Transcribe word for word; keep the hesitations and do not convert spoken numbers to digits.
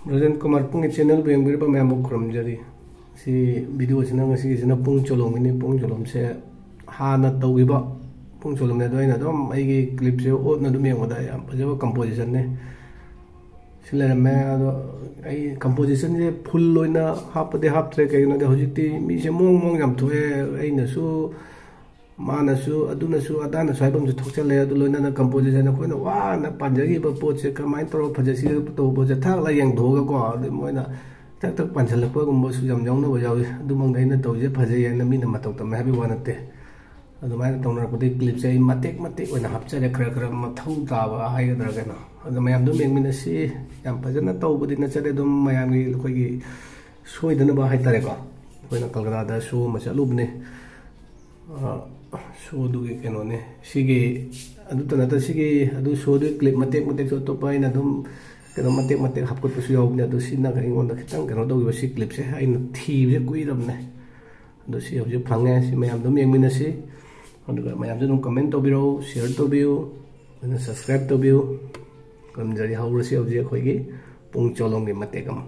ꯕ꯭ꯔꯖꯦꯟ ꯀꯨꯃꯥꯔ ꯄꯨꯡꯒꯤ ꯆꯦꯅꯦꯜꯕꯨ ꯌꯦꯡꯕꯤꯔꯤꯕ ꯃꯌꯥꯝꯕꯨ ꯈꯨꯔꯨꯝꯖꯔꯤ꯫ ꯁꯤ ꯚꯤꯗꯤꯑꯣꯁꯤꯅ, ꯉꯁꯤꯒꯤꯁꯤꯅ ꯄꯨꯡ ꯆꯣꯂꯣꯝꯒꯤꯅꯤ꯫ ꯄꯨꯡ ꯆꯣꯂꯣꯝꯁꯦ ꯍꯥꯟꯅ ꯇꯧꯈꯤꯕ ꯄꯨꯡ ꯆꯣꯂꯣꯝꯅꯦ, ꯑꯗꯣ ꯑꯩꯅ ꯑꯗꯨꯝ ꯑꯩꯒꯤ ꯀ꯭ꯂꯤꯞꯁꯦ ꯑꯣꯠꯅ ꯑꯗꯨꯝ ꯌꯦꯡꯕꯗ ꯌꯥꯝ ꯐꯖꯕ ꯀꯝꯄꯣꯖꯤꯁꯟꯅꯦ꯫ ꯁꯤ ꯂꯩꯔꯝꯃꯦ꯫ ꯑꯗꯣ ꯑꯩ ꯀꯝꯄꯣꯖꯤꯁꯟꯁꯦ ꯐꯨꯜ ꯑꯣꯏꯅ ꯍꯥꯞꯄꯗꯤ ꯍꯥꯞꯇ꯭ꯔꯦ, ꯀꯩꯒꯤꯅꯣꯗꯤ ꯍꯧꯖꯤꯛꯇꯤ ꯃꯤꯁꯦ ꯃꯑꯣꯡ ꯃꯑꯣꯡ ꯌꯥꯝ ꯊꯣꯛꯑꯦ꯫ ꯑꯩꯅꯁꯨ, ꯃꯥꯅꯁꯨ, ꯑꯗꯨꯅꯁꯨ, ꯑꯗꯥꯅꯁꯨ ꯍꯥꯏꯕ ꯑꯃꯁꯨ ꯊꯣꯛꯆꯜꯂꯦ꯫ ꯑꯗꯨ ꯂꯣꯏꯅꯅ ꯀꯝꯄꯣꯖꯤꯁꯟ ꯑꯩꯈꯣꯏꯅ ꯋꯥꯅ ꯄꯥꯟꯖꯈꯤꯕ ꯄꯣꯠꯁꯦ ꯀꯃꯥꯏꯅ ꯇꯧꯔꯒ ꯐꯖꯁꯤꯒꯦ ꯇꯧꯕ ꯄꯣꯠꯁꯦ ꯊꯥꯛꯂ ꯌꯦꯡꯊꯣꯛꯑꯒꯀꯣ, ꯑꯗꯩ ꯃꯣꯏꯅ ꯊꯛ ꯊꯛ ꯄꯥꯟꯁꯤꯜꯂꯛꯄꯒꯨꯝꯕꯁꯨ ꯌꯥꯝ ꯌꯥꯎꯅꯕ ꯌꯥꯎꯏ꯫ ꯑꯗꯨꯃꯛꯅ ꯑꯩꯅ ꯇꯧꯔꯤꯁꯦ ꯐꯖꯩ ꯍꯥꯏꯅ ꯃꯤꯅ ꯃꯇꯧ ꯇꯝꯃꯦ ꯍꯥꯏꯕꯒꯤ ꯋꯥ ꯅꯠꯇꯦ꯫ ꯑꯗꯨꯃꯥꯏꯅ ꯇꯧꯅꯔꯛꯄꯗꯒꯤ ꯀ꯭ꯂꯤꯞꯁꯦ ꯑꯩ ꯃꯇꯦꯛ ꯃꯇꯦꯛ ꯑꯣꯏꯅ ꯍꯥꯞꯆꯔꯦ, ꯈꯔ ꯈꯔ ꯃꯊꯧ ꯇꯥꯕ ꯍꯥꯏꯒꯗ꯭ꯔꯥ ꯀꯩꯅꯣ꯫ ꯑꯗꯣ ꯃꯌꯥꯝ ꯑꯗꯨꯝ ꯌꯦꯡꯃꯤꯟꯅꯁꯤ꯫ ꯌꯥꯝ ꯐꯖꯅ ꯇꯧꯕꯗꯤ ꯅꯠꯆꯗꯦ, ꯑꯗꯨꯝ ꯃꯌꯥꯝꯒꯤ ꯑꯩꯈꯣꯏꯒꯤ ꯁꯣꯏꯗꯅꯕ ꯍꯥꯏꯇꯥꯔꯦꯀꯣ꯫ ꯑꯩꯈꯣꯏꯅ ꯀꯜꯀꯇꯥꯗ ꯁꯣ ꯑꯃ ꯆꯠꯂꯨꯕꯅꯦ꯫ ꯑ, ꯁꯣꯗꯨꯒꯤ ꯀꯩꯅꯣꯅꯦ ꯁꯤꯒꯤ꯫ ꯑꯗꯨꯇ ꯅꯠꯇ ꯁꯤꯒꯤ, ꯑꯗꯨ ꯁꯣꯗꯨꯒꯤ ꯀ꯭ꯂꯤꯞ ꯃꯇꯦꯛ ꯃꯇꯦꯛꯁꯨ ꯑꯇꯣꯞꯄ ꯑꯩꯅ ꯑꯗꯨꯝ ꯀꯩꯅꯣ ꯃꯇꯦꯛ ꯃꯇꯦꯛ ꯍꯥꯞꯀꯠꯄꯁꯨ ꯌꯥꯎꯕꯅꯦ꯫ ꯑꯗꯣ ꯁꯤꯅ ꯑꯩꯉꯣꯟꯗ ꯈꯤꯇꯪ ꯀꯩꯅꯣ ꯇꯧꯈꯤꯕ, ꯁꯤ ꯀ꯭ꯂꯤꯞꯁꯦ ꯑꯩꯅ ꯊꯤꯕꯁꯦ ꯀꯨꯏꯔꯕꯅꯦ꯫ ꯑꯗꯣ ꯁꯤ ꯍꯧꯖꯤꯛ ꯐꯪꯉꯦ, ꯁꯤ ꯃꯌꯥꯝ ꯑꯗꯨꯝ ꯌꯦꯡꯃꯤꯟꯅꯁꯤ꯫ ꯑꯗꯨꯒ ꯃꯌꯥꯝꯁꯨ ꯑꯗꯨꯝ ꯀꯃꯦꯟ ꯇꯧꯕꯤꯔꯛꯎ, ꯁꯤꯌꯔ ꯇꯧꯕꯤꯌꯨ, ꯑꯗꯨꯅ ꯁꯕꯁꯀ꯭ꯔꯥꯏꯕ ꯇꯧꯕꯤꯌꯨ꯫ ꯈꯨꯔꯨꯝꯖꯔꯤ꯫ ꯍꯧꯔꯁꯤ ꯍꯧꯖꯤꯛ ꯑꯩꯈꯣꯏꯒꯤ ꯄꯨꯡ ꯆꯣꯂꯣꯝꯒꯤ ꯃꯇꯦꯛ ꯑꯃ꯫